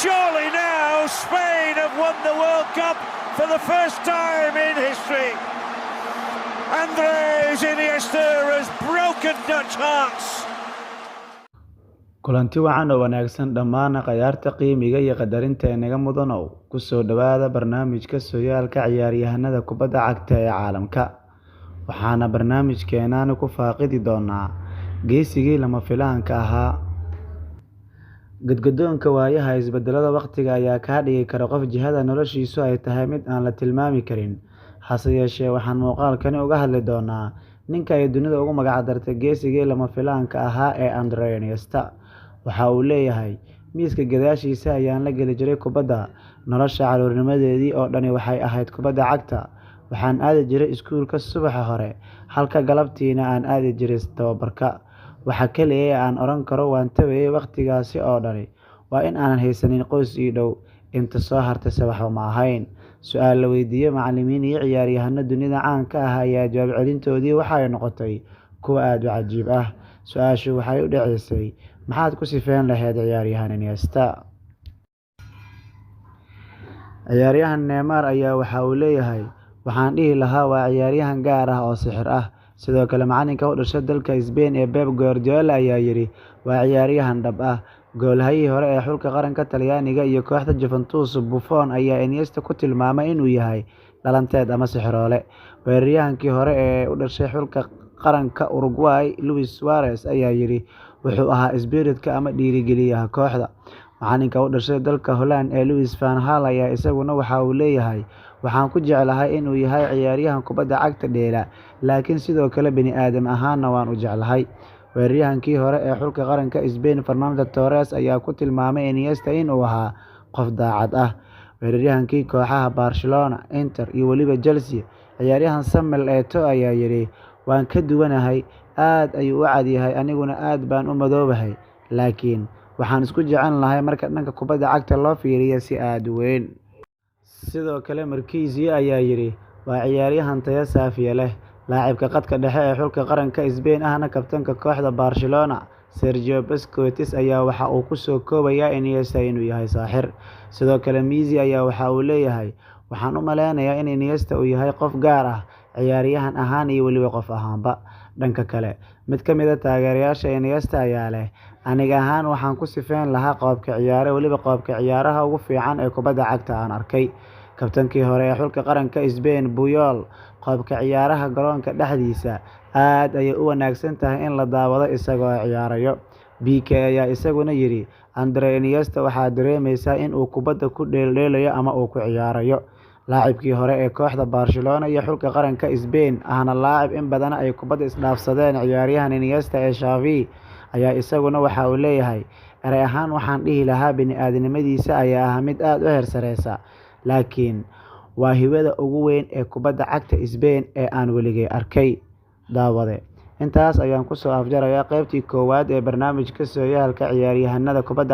Surely now Spain have won the World Cup for the first time in history. Andres Iniesta has broken Dutch hearts. Kulanti wacan oo wanaagsan dhammaan akhyaarta qiimiga iyo qadarinta inaga mudanow, ku soo dhawaada barnaamijka sooyaalka ciyaaryahanada kubadda cagta ee caalamka. Waxaana barnaamijkeenani ku faaqidi doonaa geesigii lama filaanka ahaa. Gadgadoonka waayaha isbedelada waqtiga ayaa kaa dhigi kara qof jihada noloshiisu ay tahay mid aan la tilmaami karin. Hase yeeshee, waxaan muuqaalkani uga hadli doonaa ninka ay dunidu ugu magac dartay geesigii lama filaanka ahaa ee Andre Iniesta. Waxa uu leeyahay: "Miiska gadaashiisa ayaan la geli jiray kubadda. Nolosha carruurnimadeydii oo dhani waxay ahayd kubadda cagta. Waxaan aadi jiray iskuulka subaxa hore, halka galabtiina aan aadi jiray tababarka. Waxa kaliya ee aan oran karo waan tabayay waqtigaas oo dhani waa in aanan haysan qoys ii dhow, inta soo hartayse waxba ma ahayn." Su'aal la weydiiyay macallimiin iyo ciyaaryahanno dunida caan ka ah ayaa jawaab celintoodii waxay noqotay kuwo aad u cajiib ah. Su'aashu waxay u dhacaysay: "Maxaad ku sifeyn lahayd ciyaaryahan Iniesta?" Ciyaaryahan Neymar ayaa waxa uu leeyahay: "Waxaan dhihi lahaa waa ciyaaryahan gaar ah oo sixir ah." Sidoo kale, macalinka u dhashay dalka Spain ee Pep Guardiola ayaa yiri: "Waa ciyaaryahan dhab ah." Goolhayihii hore ee xulka qaranka Talyaaniga iyo kooxda Juventus Buffon ayaa Iniesta ku tilmaamay inuu yahay dhalanteed ama sixiroole. Weeraryahankii hore ee u dhashay xulka qaranka Uruguay Luis Suarez ayaa yiri: "Wuxuu ahaa isbiritka ama dhiirigeliyaha kooxda." Macalinka u dhashay dalka Holland ee Louis van Gaal ayaa isaguna waxa uu leeyahay: "Waxaan ku jeclahay inuu yahay ciyaaryahan kubadda cagta dheela, laakiin sidoo kale bini'aadam ahaanna waan u jeclahay." Weeraryahankii hore ee xulka qaranka Spain Fernando Torres ayaa ku tilmaamay Iniesta inuu ahaa qof daacad ah. Weeraryahankii kooxaha Barcelona, Inter iyo waliba Chelsea, ciyaaryahan Samuel Eto'o ayaa yiri: "Waan ka duwanahay, aad ayuu u cad yahay, aniguna aad baan u madoobahay, laakiin waxaan isku jecelnahay marka dhanka kubadda cagta loo fiiriyo si aad u weyn." Sidoo kale, Marchisio ayaa yiri: "Waa ciyaaryahan tayo saafiya leh." Laacibka khadka dhexe ee xulka qaranka Spain ahna kabtanka kooxda Barcelona, Sergio Busquets ayaa waxa uu ku soo koobayaa Iniesta inuu yahay saaxir. Sidoo kale, Messi ayaa waxa uu leeyahay: "Waxaan u maleynayaa in Iniesta uu yahay qof gaar ah, ciyaaryahan ahaan iyo waliba qof ahaanba." Dhanka kale, mid ka mid ah taageerayaasha Iniesta ayaa leh: "Aniga ahaan waxaan ku sifeyn lahaa qaabka ciyaare waliba qaabka ciyaaraha ugu fiican ee kubadda cagta aan arkay." Kabtankii hore ee xulka qaranka Spain Puyol: "Qaabka ciyaaraha garoonka dhexdiisa, aad ayay u wanaagsan tahay in la daawado isagoo ciyaaraya." Pique ayaa isaguna yiri: "Andre Iniesta waxaad dareemaysaa in uu kubadda ku dheeldheelayo ama uu ku ciyaarayo." Laacibkii hore ee kooxda Barcelona iyo xulka qaranka Spain ahna laacib in badan ay kubadda isdhaafsadeen ciyaaryahan Iniesta ee Xavi ayaa isaguna waxa uu leeyahay: "Eray ahaan waxaan dhihi lahaa bini'aadantinimadiisa ayaa ah mid aad u heer sareysa, laakiin waa hibada ugu weyn ee kubadda cagta Spain ee aan weligay arkay." Daawade, intaas ayaan ku soo afjarayaa qaybtii koowaad ee barnaamijka sooyaalka ciyaaryahanada kubadda.